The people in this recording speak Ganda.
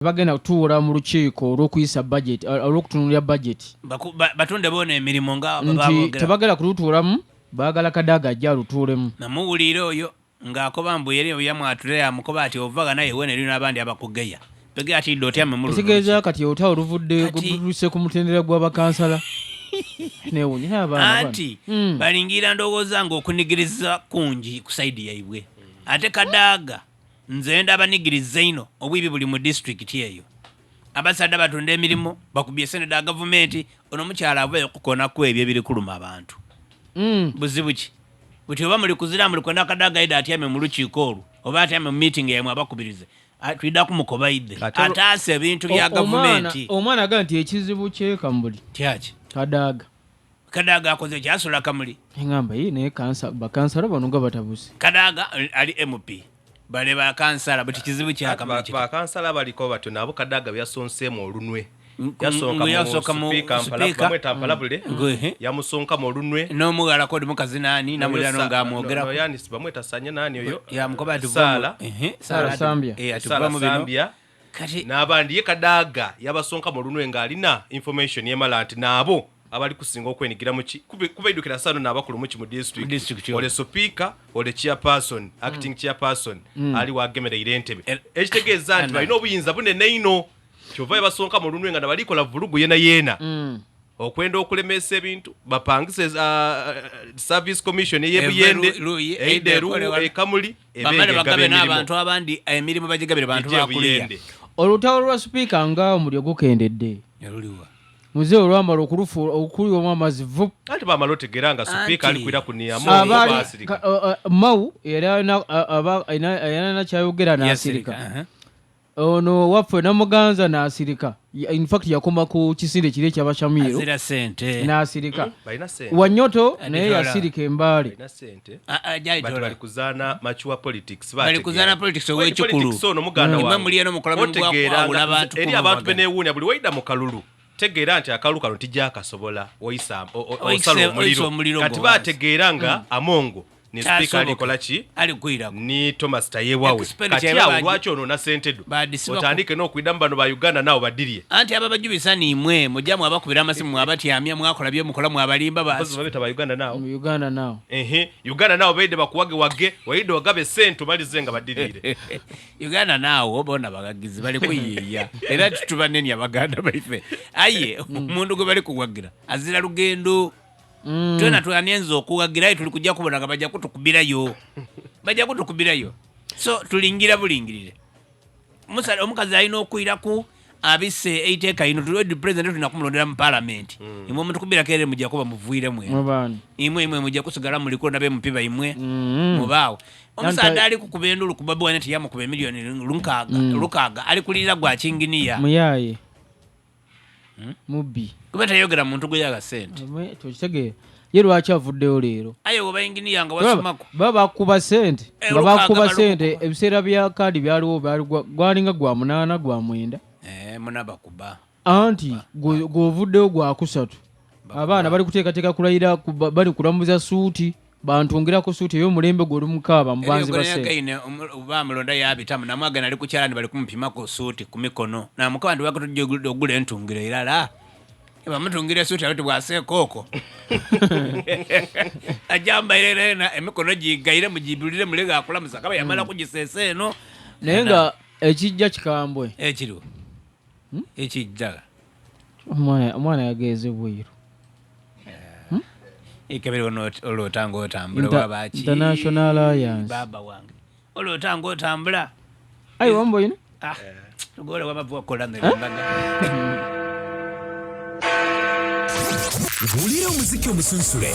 Bagenda kutuula mu lukiiko olw'okuyisa budget, olw'okutunuulira budget. Batunde boona emirimu nga nti baboogera. Tebagenda kulutuulamu, baagala Kadaga ajje alutuulemu. Namuwuliire oyo ng'akoba mbu yeri yamwatulira, yamukoba ati ovaga naye wena eriyo n'abandi abakugeya pege ati idde otyame mu luno. Ekitegeeza kati olutalo luvudde lutuse ku mutendera gw'abakansala, newunya naye abaana bano. Anti balingira ndowooza ng'okunigiriza kungi ku side yaibwe, ate Kadaaga nze ndabanigiriza ino obwibi buli mu disitulikiti eyo. Abasadde batunda emirimu, bakubye esente da gavumenti. Ono omukyala avayo okukonaku ebyo ebiri kuluma abantu. Buzibu ki buti oba muli kuzira muli kwenda Kadaaga ide atyame mu lukiiko olwo oba atyame mu meeting yaimwe abakubirize? Twidda kumukoba idde ataasa ebintu bya gavumenti. Omwana agamba nti ekizibu kyekamuli Kyaki? Kadaaga. Kadaaga akoze kyasula Kamuli. Eŋŋamba ye naye bakansala bano nga batabuse. Kadaaga ali MP, bale bakansala buti kizibu kyakamuli kiti. Bakansala baliko batyo nabo Kadaga byasonseemu olunwe. Yasonka yasooka mu mu sipiika sipiika. Bamweta Mpalabule. Yamusonkamu olunwe. N'omughalako oli mukazi naani namulirano ng'amwogerako. Yani bamweta Sanya nani oyo? Yamukoba ati Saala. Saala Sambya. Ati Sala va mu bino. Sambya. Kati N'abandi ye Kadaga yabasonkamu olunwe ng'alina information yemala nti naabo abali kusinga okwenigira muki kubaidukira sano n'abakulu muki mu Mu district. District ole sipiika, ole chairperson, acting chairperson ali wagemereire entebe, ekitegeeza nti balina obuyinza bunene ino, kyova yabasonkamu olunwe nga nabalikola vulugu yena yeena okwenda okulemesa ebintu bapangise service commission ey'ebuyende Eve Luyi, eide eide ekole ekamuli bamale ebenge bagabe egaba emirimu n'abantu abandi emirimu bagigabire bantu ejje bakuliya. ebuyende. Olutalo lwa sipiika nga omulyo gukendedde. Luliwa? Muzeeyi olwamala okuliwamu amazzi vu. Anti bamala otegeera nga sipiika ali kwira kuniyamu Abaali basirika. Mau yali alina kyayogera n'asirika. Yasirika. Ono waffe Namuganza n'asirika. In fact yakoma ku kisinde kiri ekyabashamiiro Azira sente. n'asirika. Balina sente. Wanyoto naye Aditola. yasirika embaale. Balina sente. Ah, ah, But bali kuzaana mature politics. Bali kuzaana politics ow'ekikulu. Politics ono muganda Imwe wange. muli eno mukola mulimu gwa Otegeera kwawula nga bantu eri ku abantu mubagana. beneewuunya buli waida mu kalulu, tegeera nti akalulu kano tijakasobola oyisa osala Oyise omuliro omuliro kati gwo wansi. bategeera nga Amongo ni sipiika Tasoboka. alikola ki Ali kwirako. ni Thomas Tayewawe. Expenditure Kati eba awo lwaki onoona sente do Badisibako. otandike n'okwiddamu bano ba Uganda naawo badirye? Anti ababajubisa niimwe mujja mwabakubira amasimu, mwabatyamya, mwakola byemukola, mwabalimba Mpozi babeta ba Uganda naawo. Mu Uganda naawo. Ehe, Uganda naawo baidde bakuwage wage waidde wagabe sente omalize nga badiriire. Uganda naawo bona bagagizi bali kuyiiya era tutubanenya baganda baife, aye omuntu gwe bali kuwagira azira lugendo. Twena twanenza okuwagira, aye tuli kujja kubona nga bajja kutukubirayo, bajja kutukubirayo, so tulingira bulingirire. Omukazi alina okwiraku abise eiteeka ino tuli president tulina kumulondera mu palamenti. Imwe mutukubirako ere mujja kuba muvuiremu eno. Mubaani? Imwe mujja kusigala mulikulonda be mupi baimwe mubaawo. Omusaadha ali kukuba endulu ku Bobi Wine nti yamukuba emiliyoni 600 ali kulirira gwa kinginiya. Muyaaye mubbi. Kuba tayogera muntu gwe yaga sente. Tokitegeera ye lwaki avuddeyo leero. Aye woba inginiya nga wasomako. Baba bakuba sente Eh, nga 600 bakuba balukuba. sente ebiseera bya kaadi byaliwo byali gwalinga gwa munaana gwa mwenda. Eh, munabakuba. Anti gw'ovuddeyo gwakusatu, abaana bali kuteekateeka kulayira bali kulamuza suuti bantungirako suuti ey'omulembe gwe oli mukaaba mubanzi ba sente. Gaine bamulonda yabitamu namwagana ali kukyalani bali kumupimako suuti ku mikono namukoba nti wakatujja ogula entungiro erala bamutungira esuuti alo tibwaseeka okwo ajambaire ena emikono gigaire mugibulire mulega akulamusa kaba yamala kugiseesa eno. Naye nga ekijja kikambwe. Ekiriwo ekijja. Omwana yageeze bweru. Ekebere oloota nga otambula wabaki. International Alliance. Baba wange oloota nga otambula. Ayi wamboyina. Ah, tugole wamavu wakola mmere embaga. Wulira omuziki omusunsule.